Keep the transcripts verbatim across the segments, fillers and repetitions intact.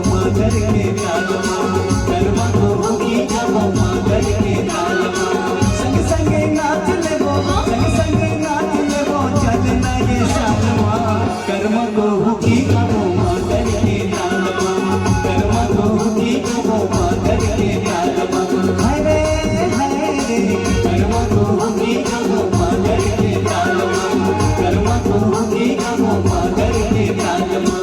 मांगर के ताल मा, करमा को हुकी गाबो मांगर के ताल मा। संग संग नाच लेबो, संग संग नाच लेबो, चल ना ये साल मा। करमा को हुकी गाबो मांगर के ताल मा, करमा को हुकी गाबो मांगर के ताल मा। हाय रे, हाय रे, करमा को हुकी गाबो मांगर के ताल मा, करमा को हुकी गाबो मांगर के ताल मा।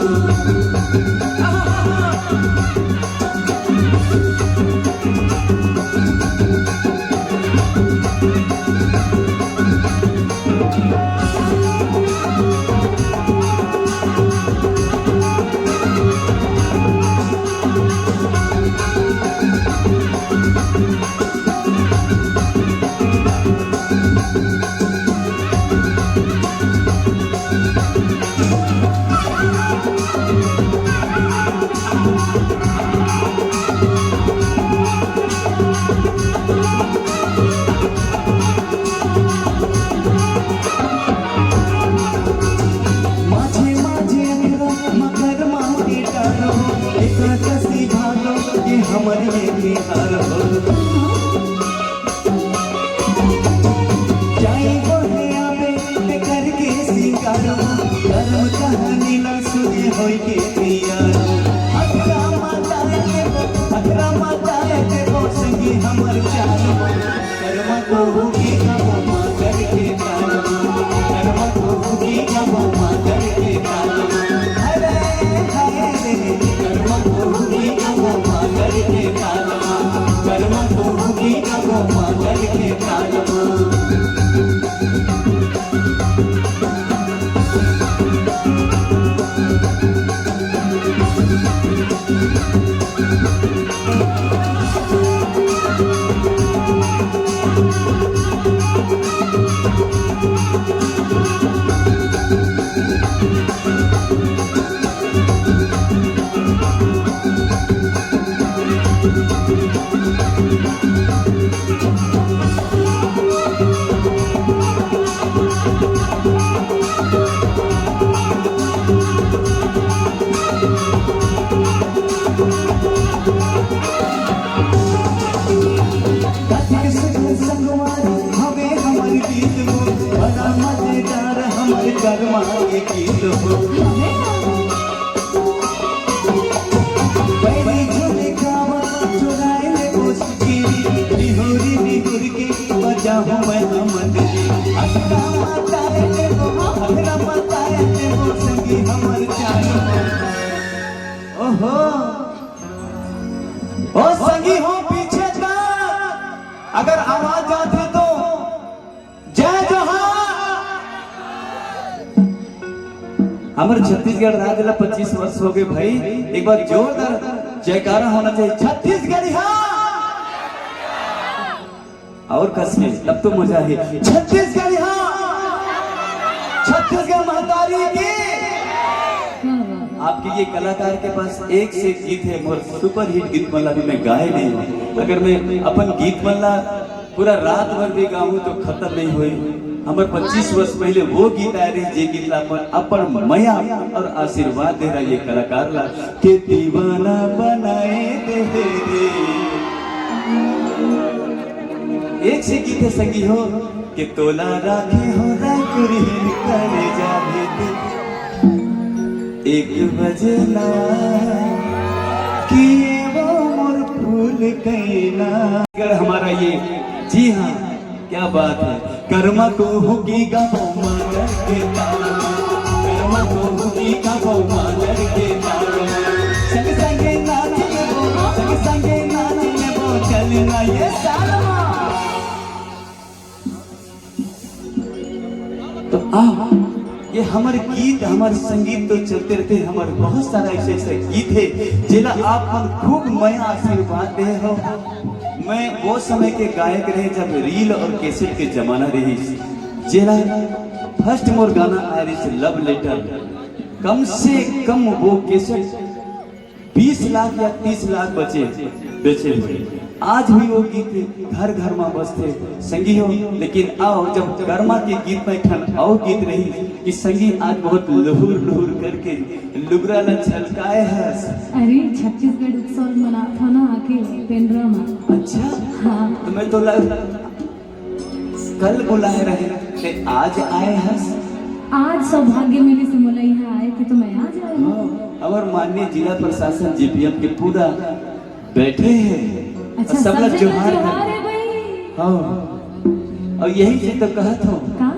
माझे माझे अंधरा मकर माते टारो, एकादशी भादो ये हमर ये तिहार हो। जाई बोहे आवे ते करके सिंगारो, करम कहानी ला सुने होई के तियारो। अखरा माता के वो, अखरा माता के वो संगी हमर चारो। करमा को हुकी गाबो मांगर के ताल मा, करमा को हुकी गाबो मांगर के ताल मा। अरे हाय रे, करमा को हुकी गाबो मांगर के ताल मा, करमा को हुकी गाबो मांगर के ताल मा। कथिक सुन संगवारी हवे हमर गीत हो, बड़ा मजेदार हमर करमा के गीत हो। बैरी झुलकावा चुराए ले मुश्किल, निहुरी निहुर के बजाहूँ मैं अमन। अखरा माता रे वो, अखरा माता रे वो संगी हमर चारो। ओहो, ओ संगी हो पीछे तक, अगर आवाज आथे तो जय जोहार। हमर छत्तीसगढ़ राज्य ला पच्चीस वर्ष हो गए भाई, एक बार जोरदार जयकारा होना चाहिए। छत्तीसगढ़िया और कस के, तब तो मजा है। छत्तीसगढ़िया, छत्तीसगढ़ महतारी की। आपके ये कलाकार के पास एक से एक गीत है, मोर सुपरहिट गीत मन ला भी मैं गाए नहीं हूँ। अगर मैं अपन गीत मन ला पूरा रात भर भी गाऊं तो खत्म नहीं होई। हमर पच्चीस वर्ष पहले वो गीत आए रही, जे गीत ला अपन, अपन मया और आशीर्वाद दे रहा ये कलाकार ला, के दीवाना बनाए दे रे। एक से गीत है संगी हो, के तोला राखे हो राय कुरिन करे जावे दे। एक बजे ना किए वो मोर फूल कैना। अगर हमारा ये, जी हाँ, क्या बात है। करमा को हुकी गाबो मांगर के ताल मा, करमा को हुकी गाबो मांगर के ताल मा। संग संगे नाच लेबो, संग संगे नाच लेबो, चल ना ये साल मा। तो आ, ये हमर गीत, हमर संगीत तो चलते रहते हैं। हमर बहुत सारा ऐसे ऐसे गीत है, जेला आप मन खूब मया आशीर्वाद दे हो। मैं वो समय के गायक रहे, जब रील और कैसेट के जमाना रही। जेला फर्स्ट मोर गाना आए रही लव लेटर, कम से कम वो कैसेट बीस लाख या तीस लाख बचे, बेचे हुए। आज भी वो गीत घर घर मा बजथे संगी हो। लेकिन आओ, जब करमा के गीत में एक ठन अउ गीत रही कि संगी आज बहुत लुहुर लुहुर करके लुगरा ला झलकाए हस। अरे, छत्तीसगढ़ उत्सव मनात हो ना आके पेंड्रा मा। अच्छा, हाँ। तो मैं तो लग कल बुलाए रहे, ते आज आए हस। आज सौभाग्य मिलिस मोला यहाँ आए के, तो मैं आज आए हूँ। हाँ, और माननीय जिला प्रशासन जीपीएम के पूरा बैठे हैं। अच्छा, सब लोग सब जोहार जोहार कर। है भाई। हाँ, और यही चीज तो कहत हो का?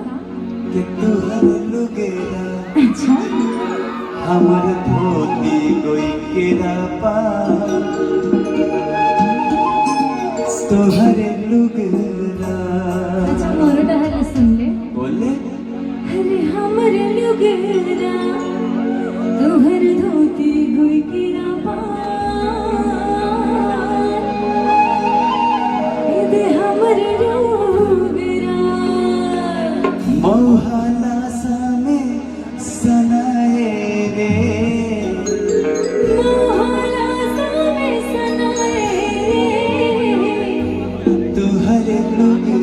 कि तुहर लुगरा अच्छा। हमर धोती गोई केरा पा, तुहर लुगरा। अच्छा, मोरो डहर ले सुन ले। बोले अरे हमर लुगरा, तुहर धोती गोई केरा पा, ए दे हमर लुगरा। मोहना सामे सनाए रे, मोहना सामे सनाए रे। तुहर लुगरा